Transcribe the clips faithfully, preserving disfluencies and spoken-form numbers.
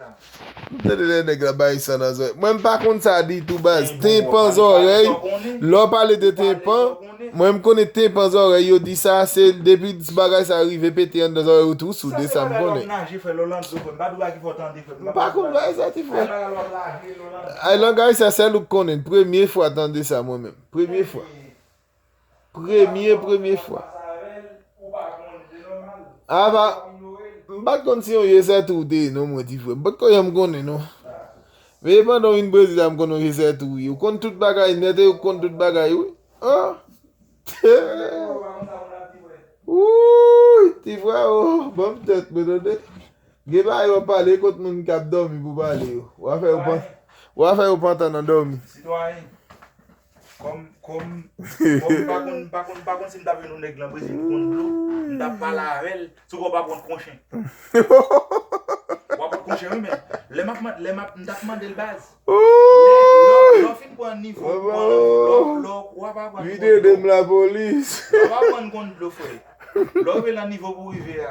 M tande lè nèg la bay san nan zòrèy. Mwen, m pa konn sa ditou, baz. Tenpan zòrèy, lè w pale de tenpan, mwen, m konnen tenpan zòrèy, yo di sa, se depi bagay sa rive pete anndan zòrèy ou tou soud, e sa m konnen. M pa konn bagay sa, ti frè. Ay, langaj sa, sèl ou k konnen. Premye fwa tande sa, mwen menm. Premye fwa. Premye, premye fwa. Apa, m pa t konn si yon yezètou w te ye non, mwen, ti frè. M pa t ko janm konnen non. Men pandan w vin Brezil la, m konn yon yezètou w ye. Ou konn tout bagay nèt e ou konn tout bagay, wi. An? Wouy, ti frè, o, ban m tèt mwen, tande. Gen bagay w ap pale kot moun k ap dòmi pou pale yo. W a fè yo pantan nan dòmi. Sitwayen, kòm, kòm, kòm m pa konn, m pa konn, m pa konn si m t ap jwenn yon nèg nan Brezil ki konn dlo, m t ap pale avè l, sou kò w pa pran konchen. W ap pran konchen, wi, men lè m ap, lè m ap, m t ap mande l baz. Lè, lè, lè w fin pran nivo, lè, lè, lè w ap aprann konn dlo. Vide de m lapolis. Lè w ap aprann konn dlo, frè. Lè w rive nan nivo pou w rive a,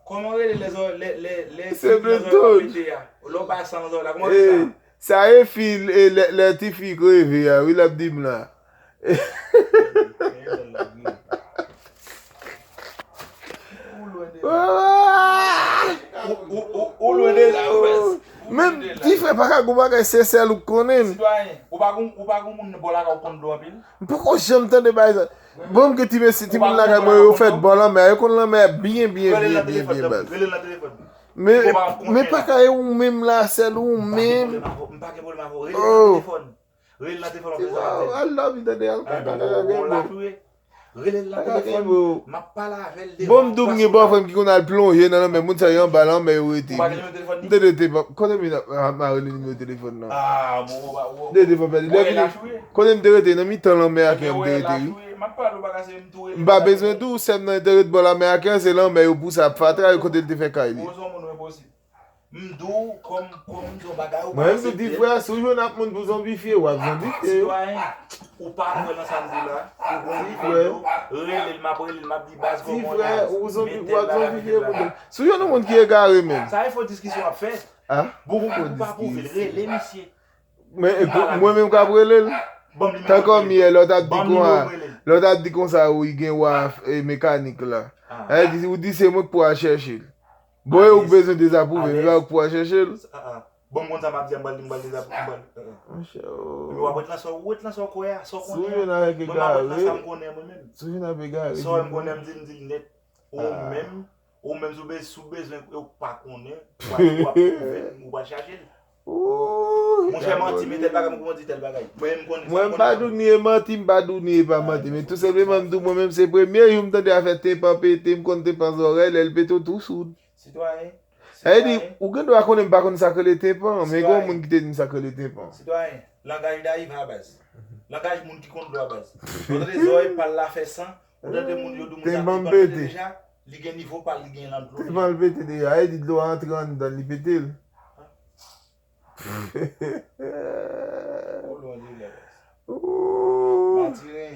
kòman w rele lè zò-, lè, lè, lè ti fi nan zòrèy w ap pete a? Lè w bay san nan zòrèy la, kòman w rele sa? Sa e fi, e lè, lè ti fi kreve a, wi, l ap di m la. Ou, ou, ou, ou lwen de la, ou, ou lwen de la. Menm ti frè pa ka gon bagay sensè ou konnen. Sitwayen, ou pa gon, ou pa gon moun bò lakay ou konn dlo anpil? M poko janm tande bagay sa. Bon, m gen ti mesye, timoun lakay mwen, yo fèt bò lanmè a, yo konn lanmè a byen, byen, byen, byen, byen, baz. Rele l nan telefòn. Men, men pa ka e ou menm la, sèl ou menm. M pa gen pwoblèm avè w. Rele l nan telefòn. Rele l nan telefòn, w ap fè sa avè l. Al dòmi, tande, al kaka, kaka, gen bon. Rele l nan telefòn, m ap pale avè l devan. Bon, m di w, m gen bòfrè m ki konn al plonje nan lanmè, moun sa yo anba lanmè yo rete. Ou pa gen nimewo telefòn li? M te rete, kote m ap, ap mare li nimewo telefòn nan? Ah, bon, bon, bon. M te rete fò pèdi. Lè vini, kote m te rete, nan mitan lanmè a ke m te rete, wi. M ap pale w bagay se m tou rele. M pa bezwen di w, sè m nan te ret bò lanmè a ke se lanmè yo pouse ap fatra, e kote l te fè kay li. Ou se yon moun enposib. M di w, kòm, kòm m di w bagay ou pa aksepte. Mwen, m di frè, si w jwenn ak moun pou zonbifye, w ap zonbifye. Sitwayen, ou pa kwè nan sa m di w la, ou gon nivo dlo, rele l, m ap rele l, m ap di baz kòman w ye, ou zonbi, w ap zonbifye pou dlo. Si w jwenn yon moun ki egare menm. Sa e fo diskisyon w ap fè. Ah? Bon, ou pa pwouve l, rele misye. Men, mwen menm k ap rele l. Tankou yè, lè w t ap di konsa, lè w t ap di konsa, wi, gen wa, e, mekanik la. Sa vle di, ou di se mwen k pou al chèche l. Bon, e ou k bezwen dezapwouve, men pa ou k pou al chèche l. Bon, m konn sa m ap di a, m pral di, m pral dezapwouve, m pral, Monchè, o. Epi w ap ret lan sa, ou ret lan sa w kwè a, sa w konnen a. Mwen m ap ret lan sa m konnen mwen menm. Si w vin ap egare. Sa w wè m konnen, m di, m di l nèt. Ou menm, ou menm, si w be-, si w bezwen, e ou k pa konnen, w ap, w ap pwouve l, ou pral chache l. Monchè, manti, men tèl bagay, mwen kòman di tèl bagay. Mwen menm, m konnen sa, m konnen. Mwen, m pa di w ni e manti, m pa di w ni e pa manti, men tou senpleman, m di w, mwen menm, se premye jou m tande afè tenpan pete, m konn tenpan zòrèy, lè l pete, w tou soud. Sitwayen. Sa vle di, ou gen dwa konnen m pa konn sa k rele tenpan, men gen yon moun ki te di m sa k rele tenpan. Sitwayen, langaj dayva baz. Langaj moun ki konn dlo a baz. Ou tande zòrèy pa l la fè san, ou tande moun yo di moun sa tenpan pete deja, li gen nivo pa l, li gen lan dlo deja. Tenpan l pete deja, sa vle di dlo a antre anndan l, li pete l. Ou lwen de lè baz. Ooh. Matiren,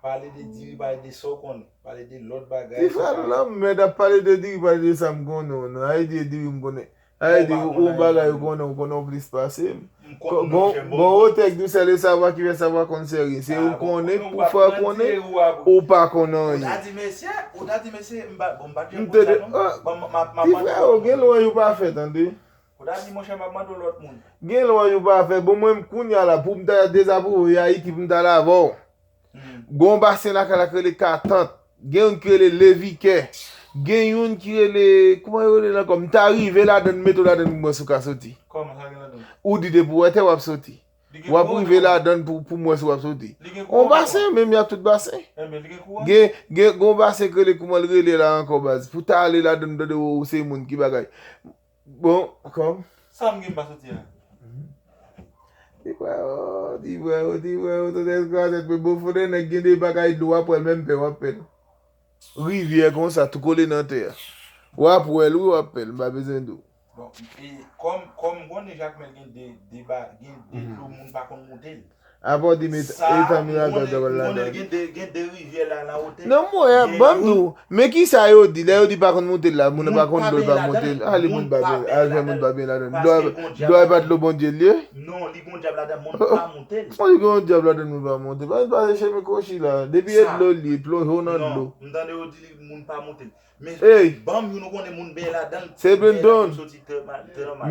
pale de diri, pale de sa w konnen, pale de lòt bagay. Ti frè, lanmèd ap pale de diri, pale de sa m konnen, w non. Sa vle di diri m konnen. Sa vle di ou, ou bagay ou konnen, ou konnen w plis pase m. Gon, gon wotè k di w, c'est le savoir qui fait savoir qu'on ne sait rien. Se ou konnen pou fè w konnen ou pa konnen anyen. Ou ta di mesye, ou ta di mesye, m pa, bon, m pa t janm konn sa non. Ti frè, o, gen lwen ou pa fè, tande. Ou ta di, monchè, m ap mande w lòt moun. Gen lwen ou pa fè. Bon, mwen, m kounye a la, pou m ta dezapwouve Ayiti, pou m ta al avè w. Gen yon basen lakay la ki rele Katant. Gen youn ki rele Levikè. Gen youn ki rele, kòman yo rele l ankò? M ta rive ladann, m mete w ladann pou m wè si w ka soti. Kòman sa gen ladann? Ou di depi w wè tè w ap soti. W ap rive ladann pou, pou m wè si w ap soti. On basen, menm jan ak tout basen. Gen, gen, gen yon basen ki rele, kòman l rele la ankò, baz? Pou w ta ale ladann, tande, ou se moun ki bagay. Bon, kòm. Sa m gen m pa soti a. Ti frè o, ti frè o, ti frè o, tande, kraze tèt mwen, bon, fò de nèg gen de bagay dlo w ap wè l, menm pè w ap pè l. Rivyè konsa, tou kole nan tè a. W ap wè l, wi, w ap pè l, m pa bezwen di w. Bon, e kòm, kòm m konnen Jakmèl gen de, de ba-, gen de dlo moun pa konn moute l. Apa w di met etan miradò dòl ladan. Gen de, gen de rivyè la nan otè. Non, mwen, ban m di w, men ki sa yo di, lè yo di pa konn moute l la, moun nan pa konn dlo l pa moute l. Ale moun pa byen, al fè moun pa byen ladan. Dlo a pa dlo Bondye l ye? Non, li gon dyab ladan, moun pa moute l. Mwen li gon dyab ladan, moun pa moute l. Pa pase chemen kwochi la. Depi e dlo l ye, plonje w nan dlo. M tande yo di moun pa moute l. Men ban m youn ou konnen moun benyen ladan l. Se Brandon.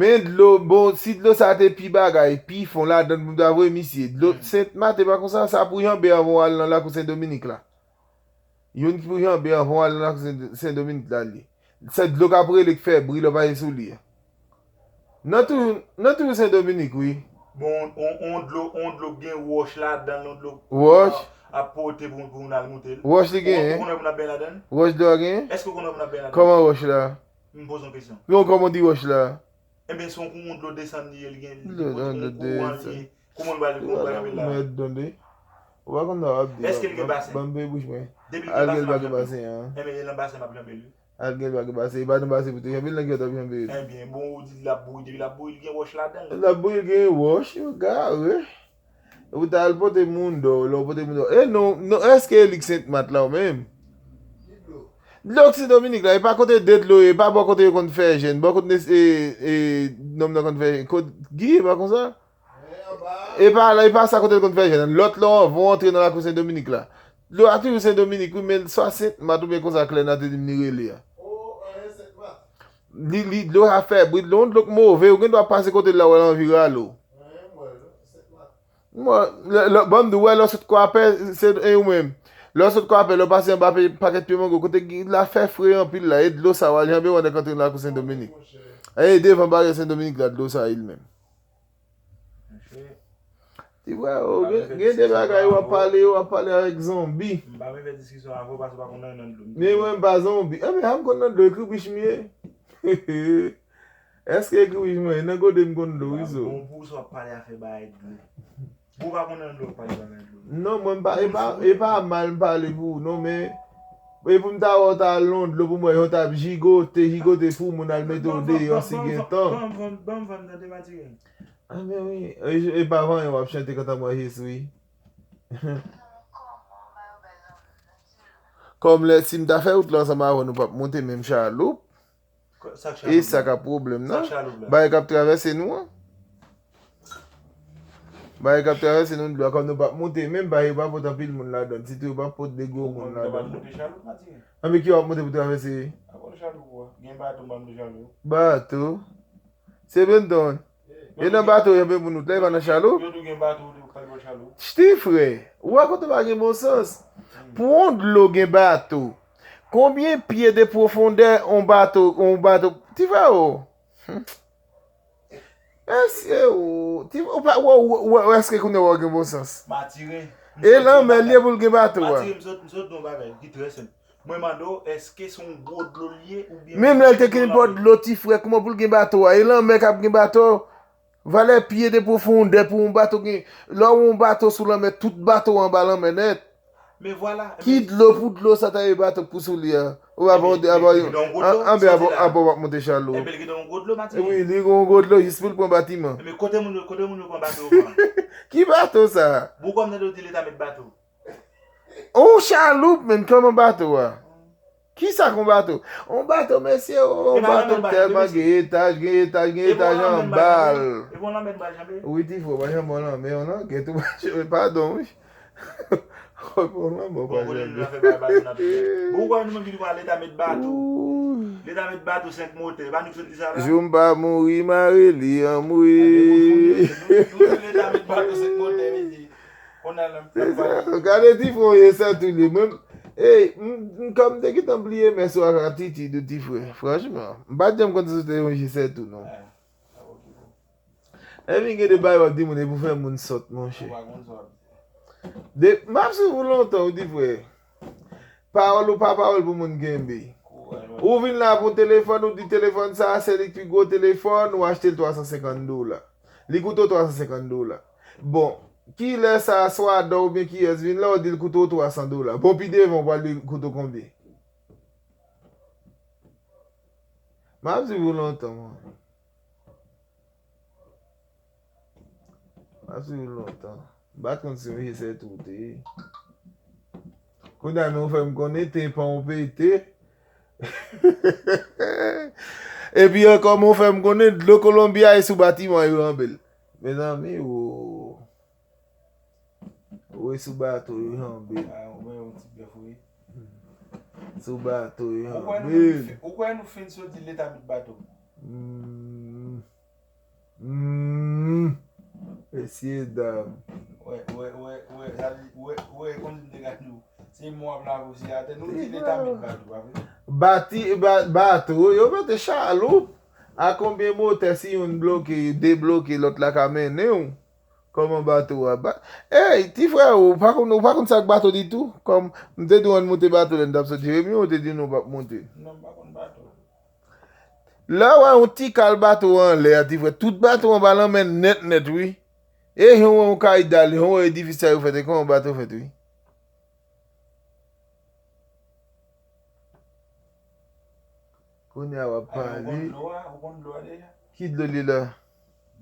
Men dlo, bon, si dlo sa te pi bagay, pi fon ladan l, m ta voye misye. Dlo Sent Mat e pa konsa, sa pou janbe anvan w al nan lakou Sen Dominik la. Youn ki pou janbe anvan w al nan lakou Sen, Sen Dominik la li. Se dlo k ap rele k fè bri lè w pase sou li a. Nan tou, nan tou Sen Dominik, wi. Bon, on, on dlo, on dlo k gen wòch ladan l, on dlo k ap pote pou, pou moun al moute l. Wòch li gen. Ou konn wè moun ap benyen ladan l? Wòch dlo a gen? Èske ou konn wè moun ap benyen ladan l? Kòman wòch la? M poze yon kesyon. Bon, kòman w di wòch la? Enben, se yon kou on dlo desann li ye, li gen, li gen on kouran li ye. Kouman l pral, kouman l pral janbe la? Mèd, tande. Ou pa konn sa w ap di. Èske li gen basen? Ban m peye bouch mwen. Depi l gen basen, l ap janbe. Al gen basen an. Enben, e nan basen m ap janbe l, wi. Al gen l pa gen basen, e pa nan basen pou te janbe l, nan ki w t ap janbe l? Enben, bon, ou di l ap bouyi, depi l ap bouyi, l gen wòch ladan l. L ap bouyi, l gen wòch, yo gare. Ou ta al pote moun dò, lè w pote moun dò. E non, non, èske e li k Sent Mat la ou menm? Dlo k Sen Dominik la, e pa kote de dlo ye, e pa bò kote yo konn fè jèn, bò kote e, e, nonm nan konn fè jèn. Kot, Guy, e pa konsa? E pa la, e pa sa kote l konn fè jèn. Lòt lè w anvan w antre nan lakou Sen Dominik la. Dlo a toujou Sen Dominik, wi, men swa Sent Mat oubyen konsa Klèna te di m li rele a. Li, li, dlo a fè bri, dlo, yon dlo k move, ou gen dwa pase kote l la, wè l anvi rale w. Mwen, lè, lè, ban m di w, wè, lè w sot Kwapè, se, e ou menm. Lè w sot Kwapè, lè w pase anba pe, pakèt pye mango, kote ki la fè fre anpil la, e dlo sa w al janbe w annik antre nan lakou Sen Dominik. E devan baryè Sen Dominik la, dlo sa ye li menm. Ti frè, o, gen, gen de bagay w ap pale, w ap pale avèk zonbi. M pa vle fè diskisyon avè w paske w pa konn nan dlo. Men mwen m pa zonbi. Enben, a m konn nan dlo, e kribich m ye. Èske e kribich mwen ye? Nan gode m konn dlo, wi, zo. Bon, pou sa w ap pale afè bagay dlo. Pou w pa konn nan dlo, w ap pale bagay dlo. Non, mwen m pa, e pa, e pa mal m pale pou ou, non, men e pou m ta wè w ta al nan dlo pou m wè jan w t ap jigote, jigote pou moun al mete w deyò si gen tan. Ban m, ban m, ban m, ban m tande, pa tire m. Anben wi, e, e pa vanyan w ap chante kanta mwen Jezi wi. Kòm lè, si m ta fè wout la ansanm avè w, nou p ap monte menm chaloup. E sa k pwoblèm nan. Bagay k ap travèse nou an. Bagay k ap travèse nou, dlo a, kòm nou p ap monte menm, bagay yo pa pot anpil moun ladan l. Sitou yo pa pot de gwo moun ladan l. Anben ki w ap monte pou travèse? Bato. Se Brandon. E nan bato yo, men moun wout la, e pa nan chaloup? Yo tou gen bato, yo tou pral pran chaloup. Ti frè, ou wè kote pa gen bon sans. Pou yon dlo gen bato, konbyen pye de pwofondè yon bato, yon bato, ti frè o? Èske ou, ti, ou pa, ou, ou, ou, ou, èske kounye a w gen bon sans? Matire. E lanmè l ye pou l gen bato a. Matire, m sot, m sot nan yon bagay ki trè senp. Mwen mande w, èske se yon gwo dlo l ye oubyen... Menm lè l te gen nenpòt dlo, ti frè, kòman pou l gen bato a? E lanmè k ap gen bato? Valè pye de pwofondè pou yon bato gen. Lè w wè yon bato sou lanmè, tout bato anba lanmè nèt. Men vwala. Ki dlo pou dlo sa ta ye bato k pou sou li a? Ou pa pran de apa yo. Anben apa w ap monte chaloup. Enben, li gen yon gwo dlo, Matire. Wi, li gen yon gwo dlo jis pou l pran batiman. Enben, kote moun yo, kote moun yo pran bato yo pran? Ki bato sa? Bougon nan do di Leta met bato. On chaloup, menm kòman bato a? Kisa k on bato? On bato, mesye, on bato tèlman gen etaj, gen etaj, gen etaj anba l. Wi, ti frè, w pa janm wè lanmè, yon langèt, ou pa janm, padon, wi. Bon, lanmè, w pa janm. Pou w wè nou menm ki nou pale, Leta met bato. Leta met bato, senk motè. Pa nou ki sot di sa la? Jou m pa mouri, mare li anmwe. Nou, nou, Leta met bato, senk motè, mesye. Gade ti frè w ye sèt ou li. Mwen, ey, m, m, kòm m te gentan bliye mès ou ak atitid ou ti frè. Franchman, m pa t janm konn si w te yon je sèt ou non. Epi gen de bagay w ap di moun e pou fè moun sòt, monchè. De, m ap swiv ou lontan, wi, ti frè. Pawòl ou pa pawòl pou moun kenbe. Ou vin la pou telefòn, ou di telefòn sa, se li k pi gwo telefòn, ou achte l twa san senkant dola. Li koute w twa san senkant dola. Bon, kilè sa, Swadò oubyen kiyès vin la, ou di l koute w twa san dola. Bon, pi devan, ou pral di l koute w konbyen? M ap swiv ou lontan, mwen. M ap swiv ou lontan. M pa t konn si yon jesè tou te ye. Kounye a, men w fè m konnen tenpan w pete. Epi ankò, men w fè m konnen dlo Kolonbi a e sou batiman yo anbe l. Mezanmi, o. Ou e sou bato yo anbe l. Ah, ou wè yon ti bèf, wi. Sou bato yo anbe l. Ou kwè nou fin soti leta met bato? Hmm. Hmm. Mesye dam. Wè, wè, wè, wè, sa di, wè, wè, konn di m te gade nou. Se mwen w ap lave osi atè, nou di leta met bato, pa vre? Bati, ba, bato, yo mete chaloup. A konbyen motè si youn bloke, debloke, lòt la ka mennen w? Kòman bato a ba-, ey, ti frè, ou pa konn, ou pa konn sa k bato ditou? Kòm m te di w ann moute bato lè n t ap soti Jeremi, ou te di nou p ap moute. Non, m pa konn bato. Lè w wè yon ti kal bato anlè a, ti frè, tout bato anba lanmè nèt nèt, wi. E jan w wè yon kay dal, jan w wè edifis sa yo fèt, e kòman bato fèt, wi. Kounye a w ap pale. Ay, ou konn dlo a? Ou konn dlo a deja? Ki dlo li la?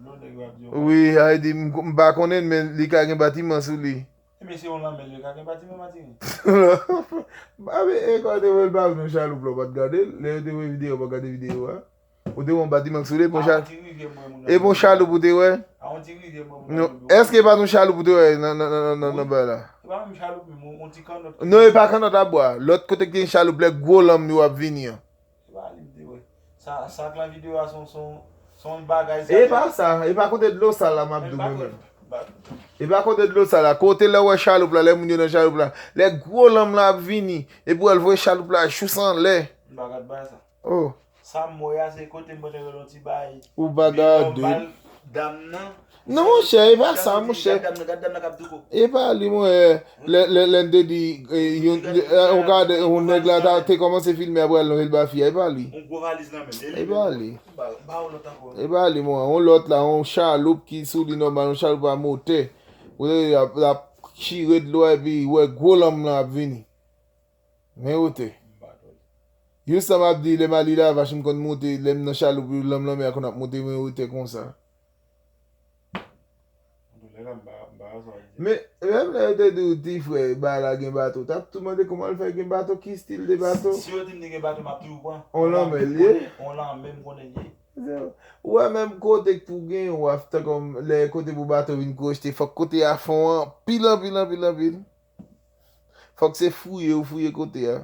Dlo nèg yo ap di yo. Wi, a di m, m pa konnen, men li ka gen batiman sou li. Ebyen, se yon lanmè, li ka gen batiman, Matinik. Ba, men, e, kòman te voye l pa vin yon chaloup la, ou pa t gade l? Lè yo te voye videyo, ou pa gade videyo a? Ou te wè yon batiman k sou li, e bon, a yon ti rivyè m wè moun nan. E bon chaloup ou te wè? A yon ti rivyè m wè moun nan. Non. Èske e pa t yon chaloup ou te wè nan, nan, nan, nan, nan, nan bay la? E pa menm chaloup, men yon, yon ti kannòt. Non, e pa kannòt a bwa. Lòt kote ki gen chaloup, lè gwo lanm yo ap vini an. E pa li m te wè. Sa, sa k lan videyo a se yon, se yon, se yon bagay sa. E pa sa, e pa kote dlo sal la m ap di w mwen menm. E pa kote dlo sal la. Kote lè w wè chaloup la, lè moun yo nan chaloup la, lè gwo lanm lan ap vini, epi w wè l voye chaloup la jous anlè. M pa gad bagay sa. Oh. Sa m wè a, se kote m pandan yon ti bay. Ou pa gade. Dam nan. Non, monchè, e pa sa, monchè. Gad dam nan, gad dam nan k ap douko. E pa li, monchè. Lè, lè, lè n te di, e, yon, e, ou gade, yon nèg la ta, te kòmanse filme apre l lonje l ba fi a, e pa li. Yon gwo valiz nan men l. E pa li. Ba, ba yon lòt ankò. E pa li, monchè. Yon lòt la, yon chaloup ki sou li nòmal, yon chaloup a motè. Ou te ap, ap chire dlo a, epi wè gwo lanm lan ap vini. Men wote. Youstan m ap di, lè m al Ilavach, m konn moute, lè m nan chaloup, lanm lanmè a konn ap moute, men wote konsa. Men, menm lè yo te di w, ti frè, ba la gen bato, w t ap tou mande kòman l fè gen bato, ki stil de bato? Si, si yo di m li gen bato, m ap toujou pran. On lanmè l ye? On lanmè m konnen l ye. Ou wè menm kote k pou gen waf, tankou lè kote pou bato vin kwochte, fòk kote a fon anpil, anpil, anpil, anpil. Fòk se fouye ou fouye kote a.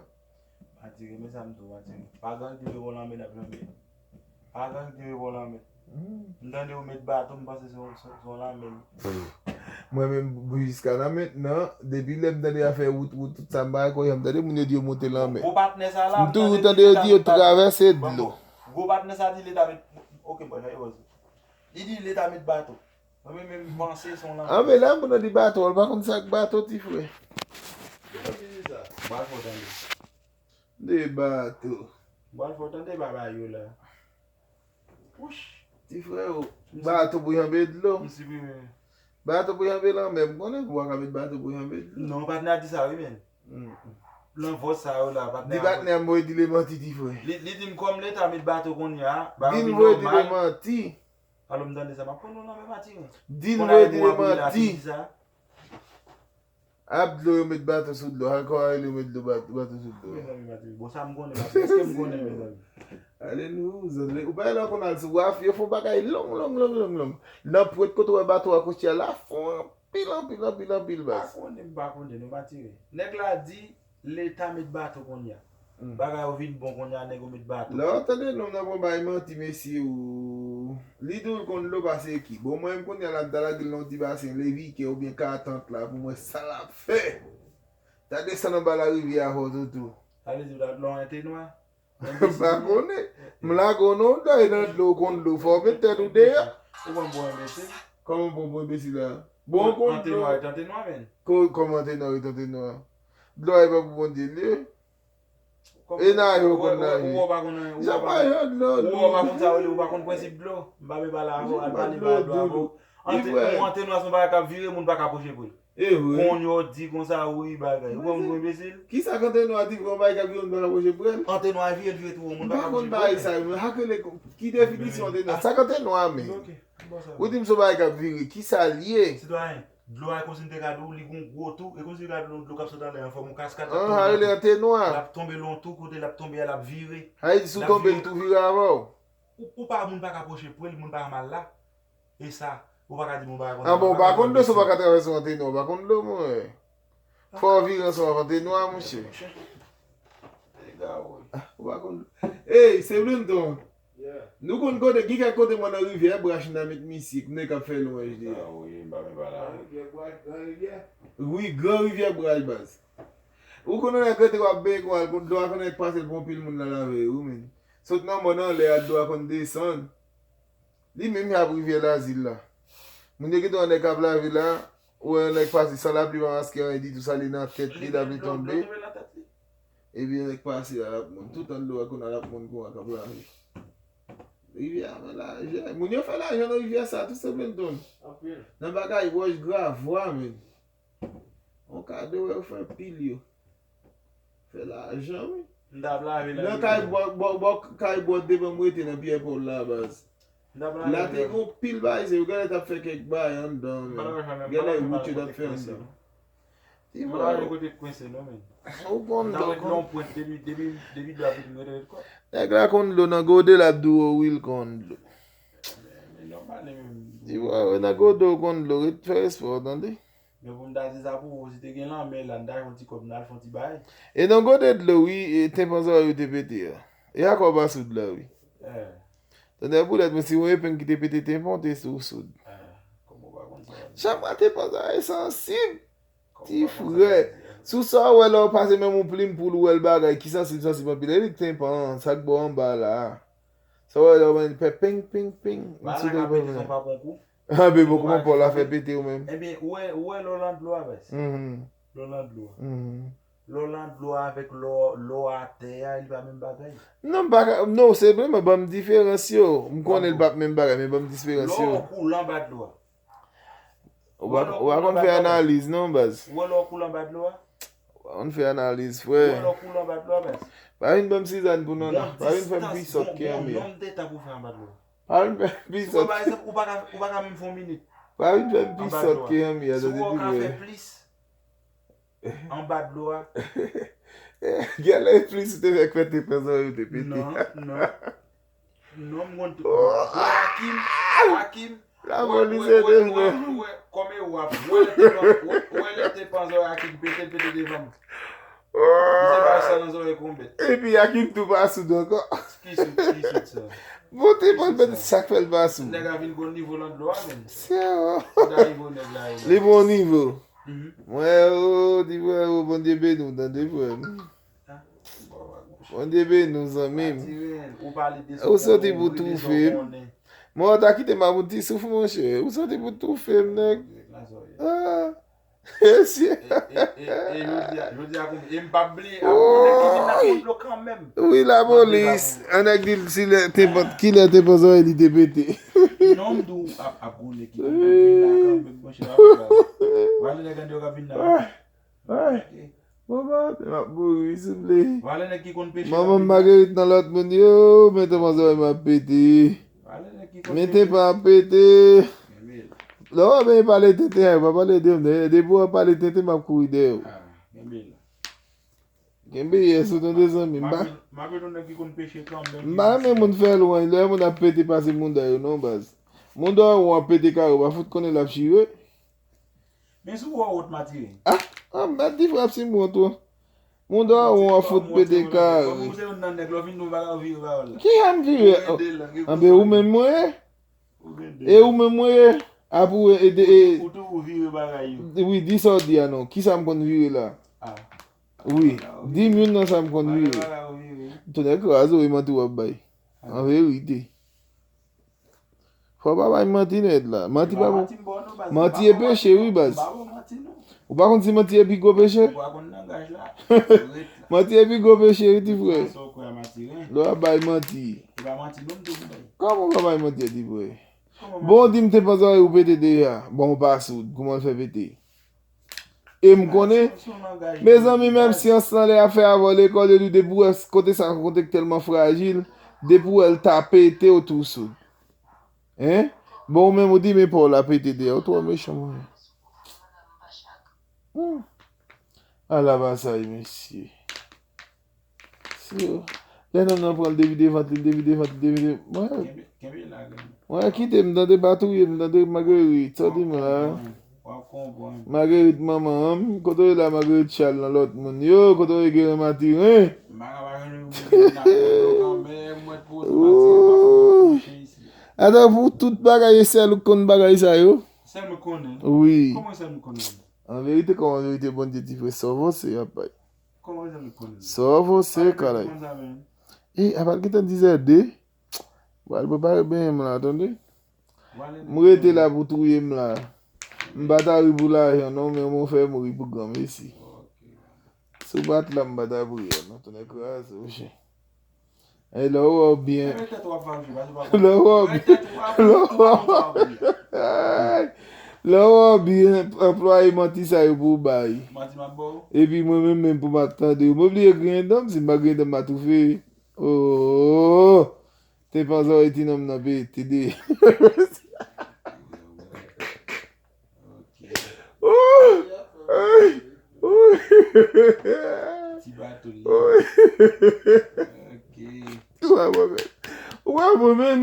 Matire, men sa m di w, Matire. Pa gen anyen ki rive bò lanmè n ap janbe. Pa gen anyen ki rive bò lanmè. M tande yo met bato, m panse se yon, se, se yon lanmè. Mwen menm, jiska nan mentnan, depi lè m tande afè wout, wout, tout sa, m pa kwè janm tande moun yo di yo monte lanmè. Gwo patnè sa la, m toujou tande yo di yo travèse dlo. Gwo patnè sa di leta met, ok, bon, jan yo di. Li di leta met bato. Mwen menm, menm panse se yon lanmè. Anben, lè moun nan di bato, ou pa konn sa k bato, ti frè. Kisa ki di sa? M pral fè w tande. De bato. M pral fè w tande bagay yo la. Wouch. Ti frè, o, bato pou janbe dlo. M siprime. Bato pou janbe lanmè, m konnen pou w pa ka met bato pou janbe dlo. Non, patnè a di sa, wi, men. Nan vòs sa yo la, patnè a. Di patnè a m voye di l e manti, ti frè. Li, li di m kòm leta met bato kounye a, bagay yo vin nòmal. Di l voye di l e manti. Alò m tande sa, m ap pran non nan men Matinik. Di l voye di l e manti. Ap dlo yo met bato sou dlo, ankò a yo met dlo bato, bato sou dlo. Mezanmi, Matinik. Bon, sa m konnen, Matinik. Èske m konnen, mezanmi? Ale nou, zòt, ou pa wè lè w konn al sou waf, yo fè yon bagay long, long, long, long, long. Nan pwent kote w wè bato a kwochi a, la fon anpil, anpil, anpil, anpil, baz. Pa konnen, m pa konnen, nou pa tire. Nèg la di, Leta met bato kounye a. Bagay yo vin bon kounye a, nèg yo met bato. Lè w tande nonm nan pran bay manti, mesye, o. Li di w l konn dlo pase ki. Bon, mwen menm kounye a la, m ta lage l nan yon ti basen, Levike oubyen Katant la, pou m wè sa l ap fè. Ta desann anba larivyè a fò toutou. Sa vle di w ta dlo an te nwa? M pa konnen. M lage w non, w dòy nan dlo, w konn dlo. Fò w met tèt ou deyò. Ou konn bon enbesil? Kòman bon, bon enbesil la? Bon, w konn dlo. An te nwa, an te nwa, men. Ko-, kòman an te nwa, an te nwa? Dlo a e pa pou Bondye l ye? E naje w konn naje. Ou pa konn, ou pa konn sa yo rele, ou pa konn prensip dlo. M pa vle pale avè w, al pale ba dlo avè w. An te, an te nwa se yon bagay k ap vire, moun pa ka pwoche pou l. E vre. Kounye a w di konsa, wi, bagay. Ou konn enbesil? Kisa k an te nwa di, yon bagay k ap vire, moun pa ka pwoche pou l? An te nwa vire, l vire tou, moun pa ka pwoche pou l. M pa konn bagay sa yo, men sa k rele, ki definisyon an te nwa? Sa k an te nwa, men. Ok, bon sa. Ou di m se yon bagay k ap vire, kisa l ye? Sitwayen. Dlo a, e kòmsi m te ka di w, li gon gwo tou, e kòmsi li ka di w dlo k ap sot anlè an fòm yon kaskad, l ap tonbe, l ap tonbe l yon tou, kote l ap tonbe a, l ap vire. Sa vle di si w tonbe, l tou vire avè w. Ou, ou pa, moun pa ka pwoche pre l, moun pa ka mal la. E sa, ou pa ka di moun pa ka konn. Ah bon, ou pa konn dlo, si w pa ka travèse yon antenwa, ou pa konn dlo, mwen. Fò w vire ansanm avè antenwa, monchè. Ou pa konn. Ey, se Blenton. Nou konn kote, gen kèk kote mwen nan rivyè Brach, m ta met misye, nèg k ap fè lwanj li a. Wi, Gran Rivyè Brach, baz. Ou konn nèg rete w ap benyen, w al konn dlo a, konn nèg pase l pou yon pil moun la lave, wi, men. Sot nan mòn anlè a, dlo a konn desann. Li menm y ap rivyè Lazil la. Moun yo gentan wè nèg k ap lave la, ou wè yon nèg pase san lapli pa maske anyen ditou, sa li nan tèt li, lapli tonbe. Epi yon nèg pase la, l ap moun. Tout an dlo a konn al ap moun kon ak ap lave. Rivyè a men lajè. Moun yo fè lajan nan rivyè sa, tout se Blenton. Nan bagay wòch gravwa, men. On kado wè yo fè pil yo. Fè lajan, wi. M t ap lave nan rivyè. Nan kay bò, bò, bò, kay bò devan m rete nan Pyè Pòl la, baz. M t ap lave nan rivyè. La te gon pil bagay, se yo genlè t ap fè kèk bagay anndan, men. Genlè wout yo t ap fè anndan. Ti vwa, kote kwense non, men. Ou konn dlo, konn. Depi, depi, depi dlo ap vin, mwen te ret kwa. Nèg la konn dlo nan gode, l ap di w wi, l konn dlo. Men nòmal, li menm. Ti vwa, nan gode w konn dlo, ret fè respè w, tande? Men pou m ta di sa pou ou, si te gen lanmè la, m ta jwenn ti kòb, m ta al fè yon ti bagay. E nan gode dlo, wi, e tenpan zòrèy ou te pete a. E akò pa soud la, wi. Tande poulèt, men si yon epeng ki te pete tenpan, w te sou soud. Kòman w pa konn sa? Chak mwa tenpan zòrèy sansib. Ti frè. Sou sa w wè lè w pase menm yon plim pou l, ou wè l bagay, ki sansib, sansib anpil, e li k tenpan an, sa k bò anba la a. Sa w wè lè w fè peng, peng, peng. Anben bon, kòman pa w la fè pete ou menm? Ebyen, ou wè, ou wè lè w lan dlo a, baz. Lè w lan dlo a. Lè w lan dlo a avèk lè w, lè w atè a, li pa menm bagay. Non, m pa ka, non, senpleman, ban m diferans yo. M konnen l p ap menm bagay, men ban m diferans yo. Lè w koule anba dlo a. Ou pa, ou pa konn fè analiz, non, baz. Ou wè lè w koule anba dlo a? Ou pa konn fè analiz, frè. Ou wè lè w koule anba dlo a, baz. Pa vin ban m sizann pou non, non. Pa vin fè m pi sòt ke yon miyò. Gon nonb de tan pou w fè anba dlo a. Pa vin fè m pi sòt. Si w pa, pa egzanp, ou pa ka, ou pa ka menm fè yon minit. Pa vin fè m pi sòt ke yon miyò, tande di mwen. Si w wè w ka fè plis anba dlo a. Genlè plis ou te fè kwè te pran zòrèy ou te pete. Non, non. Non, m konn tou. Wè Akim, Akim. Lapolis ede m, non. Wè, kòm e w ap, wè lè te pan, wè, wè lè te pan zòrèy Akim pete, l pete devan m. Li te bay sa nan zòrèy konbèt. Epi Akim tou pa soud ankò. Ki soud, ki soud sa? Bon, te pan pete, sa k fè l pa soud? Nèg la vin gon nivo lan dlo a, menm. Sè. Ou ta nivo nèg la, li bon nivo. Mwen, o, di frè, o, Bondye beni w, tande, frè m. Bondye beni w, zanmi m. Ou soti pou toufe m. Mwen, w ta kite m ap yon ti souf, monchè. Ou soti pou toufe m, nèg. Ah. Mesye. E, e, e, e, jodi a, jodi a, e m p ap bliye, ap gon nèg ki vin nan kont lo kanmenm. Wi, lapolis. An nèg di l si lè te pòt, ki lè te pòt zòrèy li te pete. Non, m di w, ap, ap gon nèg ki konn vin la kanmenm, monchè, w ap wè. W a gen nèg anndan yo k ap vin la. Ay, papa, m ap mouri, souple. W a gen nèg ki konn peche. Manman m Magerit nan lòt moun yo, men te panse m ap pete. W a gen nèg ki konn peche. Men te pa pete. Lè w ap pale tenten, pa pale de m, depi w ap pale tenten, m ap kouri dèyè w. Ah, kenbe la. Kenbe yès ou tande zanmi m. M pa, m pa renmen moun fè lwanj lè moun ap pete pase moun da yo non baz. Moun da yo ap pete kare, w pa fout konnen l ap chire. Men si w wè wont m a tire. Ah, ah, m pa di frap si m wont ou. Moun da yo ap fout pete kare. Kòm ou se youn nan nèg, lè w fin di yon bagay, ou vire pawòl la. Ki jan m vire? Anben ou menm mwen ye? E ou menm mwen ye? Apre e de e. Ou toujou vire bagay yo. Wi, di sa w di a non. Kisa m konn vire la? Ah. Wi, di m youn nan sa m konn vire. Tonè kraze w, e manti w ap bay. An verite. Fò w pa bay manti nèt la. Manti pa bon. Manti e peche wi baz. Ou pa konn si manti e pi gwo peche? Manti e pi gwo peche wi ti frè. Lè w ap bay manti. Kòman w pa bay manti a ti frè? Bon, di m te panse ou pete deja. Bon, ou pa soud. Kòman l fè pete? E m konnen. Mezanmi, menm syans lan lè y ap fè avè w lekòl, yo di depi w wè kote sa kote k tèlman frajil, depi w wè l ta pete, w tou soud. Hein? Bon, ou menm ou di men pa w la pete deyò, ou twò mechan, mwen. Hmm. Ala bagay, mesye. Si yo. Lè nonm nan pran l devide vant li, devide vant li, devide. Mwen, Kenbe, kenbe la, grann. Mwen, kite m, tande, pa touye m, tande, Marguerite, sa w di m la. W ap konprann. Marguerite manman an, kote w ye la, Marguerite Charles nan lòt moun yo, kote w ye, Guérin Mathurin? M pa ka pa jwenn yon moun ki nan kanmè, mwen poze Mathurin, m ap fè yon kouche isi. Atò, pou tout bagay, e sèl ou k konn bagay sa yo? Sèl mwen konnen. Wi. Kòman sèl mwen konnen? An verite, kòman verite, Bondye di vre, sa w vanse, apay. Kòman sèl mwen konnen? Sa w vanse, kalay. E, apal gentan dizè de. Pral prepare benyen m la, tande. M rete la pou touye m la. M pa ta ri pou lajan non, men mwen fè m ri pou granmesi. Si w pa t la, m pa ta priye non, tonnè kraze w chen. E lè w wè w byen. Lè w wè w byen. Lè w wè w byen. Lè w wè w byen, anplwaye manti sa yo pou w bay. Epi mwen menm, menm pou m ap tande yo. Mwen bliye griyen dan m, si m pa griyen dan m, m a toufe. Oh! Te panzòrèy ti nonm nan pete de. Ti baton li. Ou wè mwen menm? Ou wè mwen menm?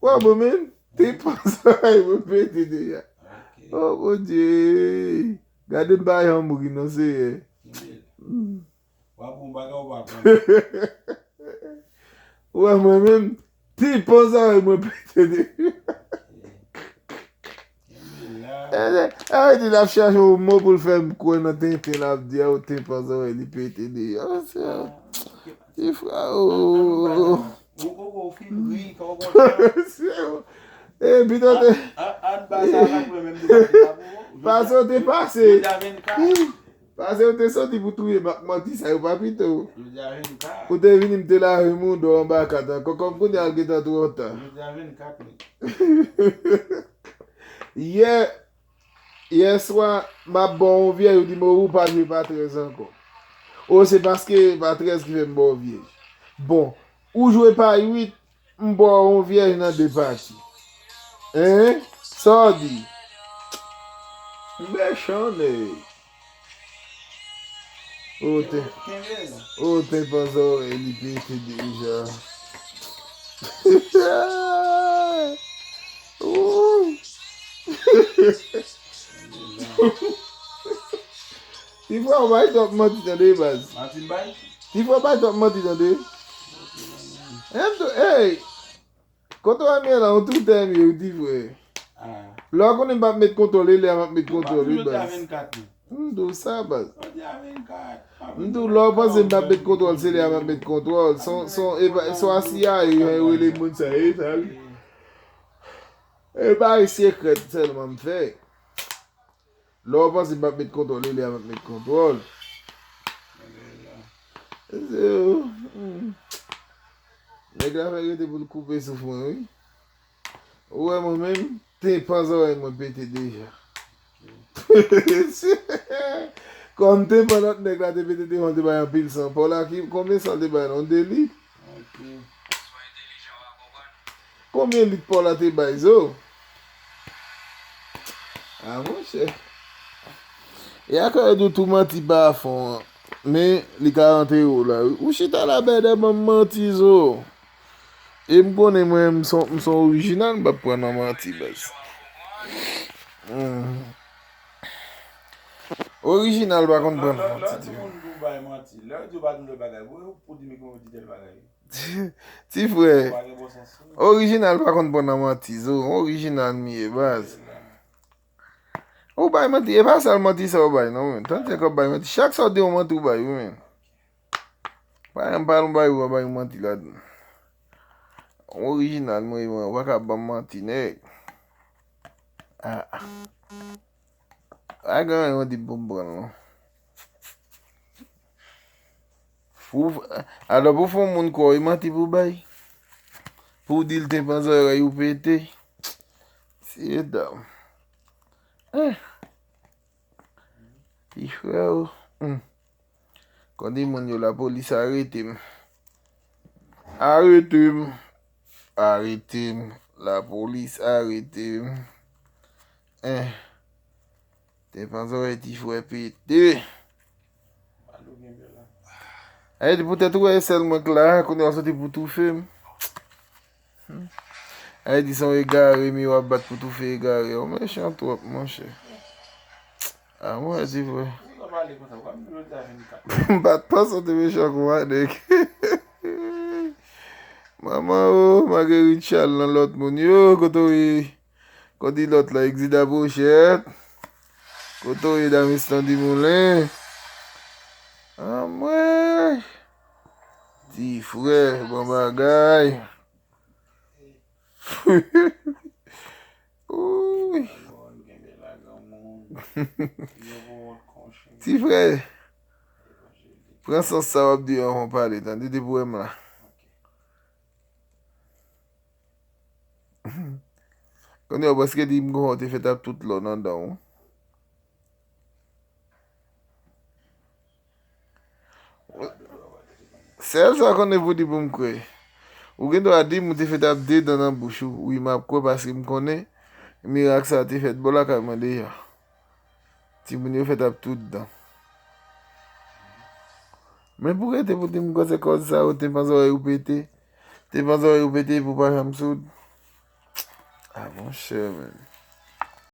Ou wè mwen menm? Te panzòrèy mwen pete deja. Oh Bondye. Gade m pa janm ri non, Seyè. W ap yon bagay ou pa konn. Ou wè mwen menm, ti panzòrèy mwen pete de. Kenbe la. E, e, e, di l ap chache yon mo pou l fè m kwè nan tenten l ap di a, ou ti panzòrèy li pete de. Ti frè, o. Ou, ou, ou fin ri, kòman w kontan? E, pito te. An, an, an, ba sa la, mwen menm, nou pa te la pou ou. Pase ou te pase. Jodi a vennkat. Pase ou te soti pou touye m ak manti sa yo pa pito. Jodi a vennkat. Ou te vini, m te lave mouda w anba kat ankò, kòm kounye a l gentan twò ta. Jodi a vennkat, wi. Yè, yè swa, m ap ba w yon vyèj, ou di m, o, ou pa jwe pa trèz ankò. O, se paske pa trèz ki fè m ba w vyèj. Bon, ou jwe pa uit, m ba w yon vyèj nan de pati. Hein? Sa w di? Mechan nèg. O, te, o, te panzòrèy li pete deja. Ou. Ti frè, ou bay twòp manti tande, baz. Manti m bay? Ti frè, bay twòp manti tande. M tou, ey! Kontwòl mwen la, yon toutè m ye, wi, ti frè. Lè w konnen m p ap met kontwòl, e lè a m ap met kontwòl, wi, baz. M di w sa, baz. M di w, lè w panse m p ap met kontwòl, se lè a m ap met kontwòl. Son, son, e pa, son asiya, e, e, rele moun sa, e, sa, wi. E pa, e sekrè sèlman m fè. Lè w panse m p ap met kontwòl, e lè a m ap met kontwòl. Se, hmm. Nèg la fè rete pou l koupe souf mwen, wi. Ou wè mwen menm, tenpan zòrèy mwen pete deja. Kòm tenpan lòt nèg la te pete devan, te bay anpil san. Paw la ki, konbyen san l te bay la? Yon de lit? Konbyen lit paw la te bay, zo? A, monchè. E a ka yo di w tou manti pa fon an. Men, li ka rantre yo la, wi. Ou chita la, bèdè, ban m manti, zo. E m konnen mwen, m son, m son orijinal, m p ap pran nan manti, baz. Hmm. Orijinal pa konn pran nan manti, ti. Lè, lè, lè moun pou bay manti, lè yo di yo pa di yon bagay, pou, pou di men kòman yo di tèl bagay. Ti frè. Ou pa gen bon sans, wi. Orijinal pa konn pran nan manti, zo. Orijinal m ye, baz. Ou bay manti, e pa sèl manti sa ou bay, non, men. Tann se kòb bay manti. Chak sa ou di yon manti ou bay, wi, men. Pa yon, pa yon bay, ou pa bay yon manti ladan. Orijinal, mwen, mwen, ou pa ka ban m manti, nèg. Ah, ah. Pa gen anyen ou di pou m pran, non. Pou, alò, pou fè yon moun kwè w, e manti pou bay? Pou w di l tenpan zòrèy ou pete? Mesye dam. Eh. Ti frè o. Hmm. Kote moun yo, lapolis arete m. Arete m. Arete m. Lapolis arete m. Eh. Tyenpan zòrèy ti frè pete. Ayè di poutèt ou wè e sèl mwen k la, kounye a w soti pou toufe m. Ayè di se yon egare, mi w ap bat pou toufe egare. Ou mechan twòp, monchè. A mwen di vre. M pa t panse w te mechan konsa, nèg. Manman o, Marguerite Charles nan lòt moun yo, kote w ye? Kote lòt la, Exida Pochette? Kote w ye, Damistan Dumoulin? Anmwey! Ti frè, bon bagay. Ti frè, pran sans sa w ap di an, w pale, tande, depi w wè m la. Kounye a, w prèske di m konsa w te fèt ap tout lò nan dan w. Sèl sa konnen pou di pou m kwè. Ou gen dwa di m ou te fèt ap de dan nan bouch ou. Wi, m ap kwè paske m konnen mirak sa te fèt bò lakay mwen deja. Timoun yo fèt ap tout dan. Men pou rete pou di m koze kòz sa yo, tyenpan zòrèy ou pete. Tyenpan zòrèy ou pete pou pa janm soud. A monchè, men.